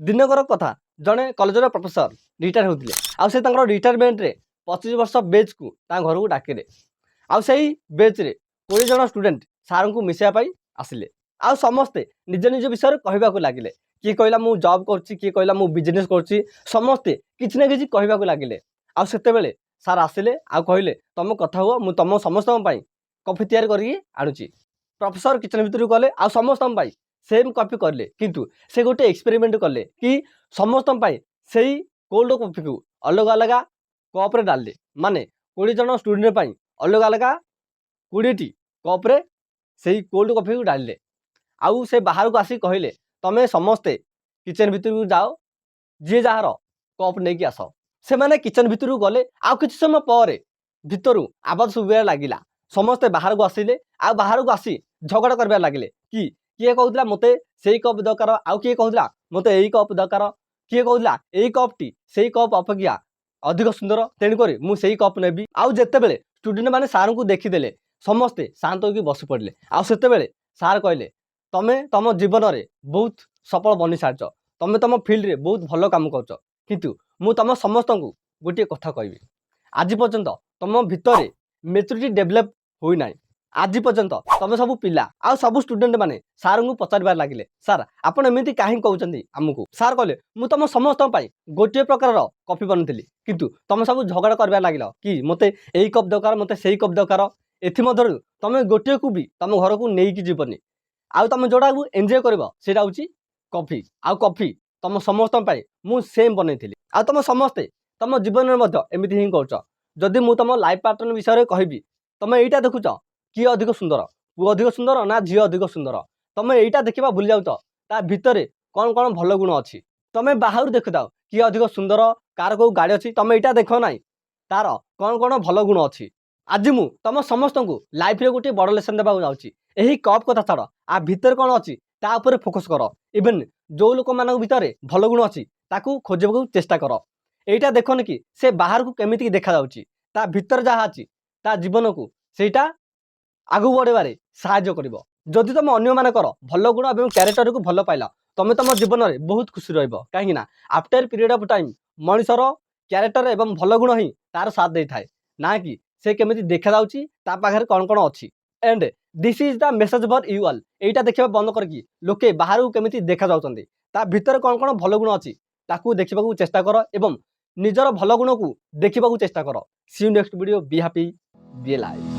ଦିନକର କଥା, ଜଣେ କଲେଜର ପ୍ରଫେସର ରିଟାୟାର ହେଉଥିଲେ ଆଉ ସେ ତାଙ୍କର ରିଟାୟାରମେଣ୍ଟରେ 25 ବର୍ଷ ବେଚ୍କୁ ତାଙ୍କ ଘରକୁ ଡାକିଲେ। ଆଉ ସେଇ ବେଚ୍ରେ 20 ଜଣ ଷ୍ଟୁଡେଣ୍ଟ ସାର୍ଙ୍କୁ ମିଶାଇବା ପାଇଁ ଆସିଲେ। ଆଉ ସମସ୍ତେ ନିଜ ନିଜ ବିଷୟରେ କହିବାକୁ ଲାଗିଲେ। କିଏ କହିଲା ମୁଁ ଜବ୍ କରୁଛି, କିଏ କହିଲା ମୁଁ ବିଜନେସ୍ କରୁଛି। ସମସ୍ତେ କିଛି ନା କିଛି କହିବାକୁ ଲାଗିଲେ। ଆଉ ସେତେବେଳେ ସାର୍ ଆସିଲେ ଆଉ କହିଲେ, "ତମ କଥା ହୁଅ, ମୁଁ ତମ ସମସ୍ତଙ୍କ ପାଇଁ କଫି ତିଆରି କରିକି ଆଣୁଛି।" ପ୍ରଫେସର କିଚେନ୍ ଭିତରକୁ ଗଲେ ଆଉ ସମସ୍ତଙ୍କ ପାଇଁ ସେମ୍ କଫି କଲେ। କିନ୍ତୁ ସେ ଗୋଟେ ଏକ୍ସପେରିମେଣ୍ଟ କଲେ କି ସମସ୍ତଙ୍କ ପାଇଁ ସେଇ କୋଲ୍ଡ କଫିକୁ ଅଲଗା ଅଲଗା କପ୍ରେ ଢାଳିଲେ। ମାନେ 20 ଜଣ ଷ୍ଟୁଡେଣ୍ଟ ପାଇଁ ଅଲଗା ଅଲଗା 20ଟି କପ୍ରେ ସେଇ କୋଲ୍ଡ କଫିକୁ ଢାଳିଲେ। ଆଉ ସେ ବାହାରକୁ ଆସିକି କହିଲେ, "ତମେ ସମସ୍ତେ କିଚେନ୍ ଭିତରକୁ ଯାଅ, ଯିଏ ଯାହାର କପ୍ ନେଇକି ଆସ।" ସେମାନେ କିଚେନ୍ ଭିତରକୁ ଗଲେ। ଆଉ କିଛି ସମୟ ପରେ ଭିତରୁ ଆବାଜ ଶୁଭିବାରେ ଲାଗିଲା। ସମସ୍ତେ ବାହାରକୁ ଆସିଲେ ଆଉ ବାହାରକୁ ଆସି ଝଗଡ଼ା କରିବାରେ ଲାଗିଲେ କି କିଏ କହୁଥିଲା ମୋତେ ସେଇ କପ୍ ଦରକାର, ଆଉ କିଏ କହୁଥିଲା ମୋତେ ଏଇ କପ୍ ଦରକାର, କିଏ କହୁଥିଲା ଏଇ କପ୍ଟି ସେଇ କପ୍ ଅପେକ୍ଷା ଅଧିକ ସୁନ୍ଦର, ତେଣୁକରି ମୁଁ ସେଇ କପ୍ ନେବି। ଆଉ ଯେତେବେଳେ ଷ୍ଟୁଡେଣ୍ଟ ମାନେ ସାର୍ଙ୍କୁ ଦେଖିଦେଲେ, ସମସ୍ତେ ଶାନ୍ତ ହୋଇକି ବସି ପଡ଼ିଲେ। ଆଉ ସେତେବେଳେ ସାର୍ କହିଲେ, "ତମେ ତମ ଜୀବନରେ ବହୁତ ସଫଳ ବନି ସାରିଛ, ତମେ ତମ ଫିଲ୍ଡରେ ବହୁତ ଭଲ କାମ କରୁଛ। କିନ୍ତୁ ମୁଁ ତମ ସମସ୍ତଙ୍କୁ ଗୋଟିଏ କଥା କହିବି, ଆଜି ପର୍ଯ୍ୟନ୍ତ ତମ ଭିତରେ ମେଚୁରିଟି ଡେଭଲପ୍ ହୋଇନାହିଁ। ଆଜି ପର୍ଯ୍ୟନ୍ତ ତମେ ସବୁ ପିଲା।" ଆଉ ସବୁ ଷ୍ଟୁଡେଣ୍ଟ ମାନେ ସାର୍ଙ୍କୁ ପଚାରିବାରେ ଲାଗିଲେ, "ସାର୍, ଆପଣ ଏମିତି କାହିଁକି କହୁଛନ୍ତି ଆମକୁ?" ସାର୍ କହିଲେ, "ମୁଁ ତମ ସମସ୍ତଙ୍କ ପାଇଁ ଗୋଟିଏ ପ୍ରକାରର କଫି ବନେଇଥିଲି, କିନ୍ତୁ ତମେ ସବୁ ଝଗଡ଼ା କରିବାରେ ଲାଗିଲ କି ମୋତେ ଏଇ କପ୍ ଦରକାର, ମୋତେ ସେଇ କପ୍ ଦରକାର। ଏଥିମଧ୍ୟରୁ ତମେ ଗୋଟିଏକୁ ବି ତମ ଘରକୁ ନେଇକି ଯିବନି। ଆଉ ତମେ ଯେଉଁଟାକୁ ଏନ୍ଜୟ କରିବ, ସେଇଟା ହେଉଛି କଫି। ଆଉ କଫି ତମ ସମସ୍ତଙ୍କ ପାଇଁ ମୁଁ ସେମ୍ ବନେଇଥିଲି। ଆଉ ତମ ସମସ୍ତେ ତମ ଜୀବନରେ ମଧ୍ୟ ଏମିତି ହିଁ କରୁଛ। ଯଦି ମୁଁ ତମ ଲାଇଫ୍ ପାର୍ଟନର ବିଷୟରେ କହିବି, ତମେ ଏଇଟା ଦେଖୁଛ କିଏ ଅଧିକ ସୁନ୍ଦର, ପୁଅ ଅଧିକ ସୁନ୍ଦର ନା ଝିଅ ଅଧିକ ସୁନ୍ଦର। ତମେ ଏଇଟା ଦେଖିବା ଭୁଲି ଯାଉଛ ତା ଭିତରେ କ'ଣ କ'ଣ ଭଲ ଗୁଣ ଅଛି। ତମେ ବାହାରୁ ଦେଖୁଥାଅ କିଏ ଅଧିକ ସୁନ୍ଦର, କାହାର କେଉଁ ଗାଡ଼ି ଅଛି। ତମେ ଏଇଟା ଦେଖ ନାହିଁ ତାର କ'ଣ କ'ଣ ଭଲ ଗୁଣ ଅଛି। ଆଜି ମୁଁ ତମ ସମସ୍ତଙ୍କୁ ଲାଇଫ୍ରେ ଗୋଟିଏ ବଡ଼ ଲେସନ୍ ଦେବାକୁ ଯାଉଛି। ଏହି କପ୍ କଥା ଛାଡ଼, ଆ ଭିତରେ କ'ଣ ଅଛି ତା ଉପରେ ଫୋକସ୍ କର। ଇଭେନ୍ ଯେଉଁ ଲୋକମାନଙ୍କ ଭିତରେ ଭଲ ଗୁଣ ଅଛି, ତାକୁ ଖୋଜିବାକୁ ଚେଷ୍ଟା କର। ଏଇଟା ଦେଖନି କି ସେ ବାହାରକୁ କେମିତି ଦେଖାଯାଉଛି। ତା ଭିତରେ ଯାହା ଅଛି, ତା ଜୀବନକୁ ସେଇଟା ଆଗକୁ ବଢ଼େଇବାରେ ସାହାଯ୍ୟ କରିବ। ଯଦି ତମେ ଅନ୍ୟମାନଙ୍କର ଭଲ ଗୁଣ ଏବଂ କ୍ୟାରେକ୍ଟରକୁ ଭଲ ପାଇଲ, ତମେ ତମ ଜୀବନରେ ବହୁତ ଖୁସି ରହିବ। କାହିଁକି ନା ଆଫ୍ଟର ପିରିୟଡ଼ ଅଫ୍ ଟାଇମ୍ ମଣିଷର କ୍ୟାରେକ୍ଟର ଏବଂ ଭଲ ଗୁଣ ହିଁ ତାର ସାଥ ଦେଇଥାଏ, ନା କି ସେ କେମିତି ଦେଖାଯାଉଛି, ତା ପାଖରେ କ'ଣ କ'ଣ ଅଛି। And this is the message for you all. ଏଇଟା ଦେଖିବା ବନ୍ଦ କରିକି ଲୋକେ ବାହାରକୁ କେମିତି ଦେଖାଯାଉଛନ୍ତି, ତା ଭିତରେ କ'ଣ କ'ଣ ଭଲ ଗୁଣ ଅଛି, ତାକୁ ଦେଖିବାକୁ ଚେଷ୍ଟା କର ଏବଂ ନିଜର ଭଲ ଗୁଣକୁ ଦେଖିବାକୁ ଚେଷ୍ଟା କର। See you next video. Be happy, be life.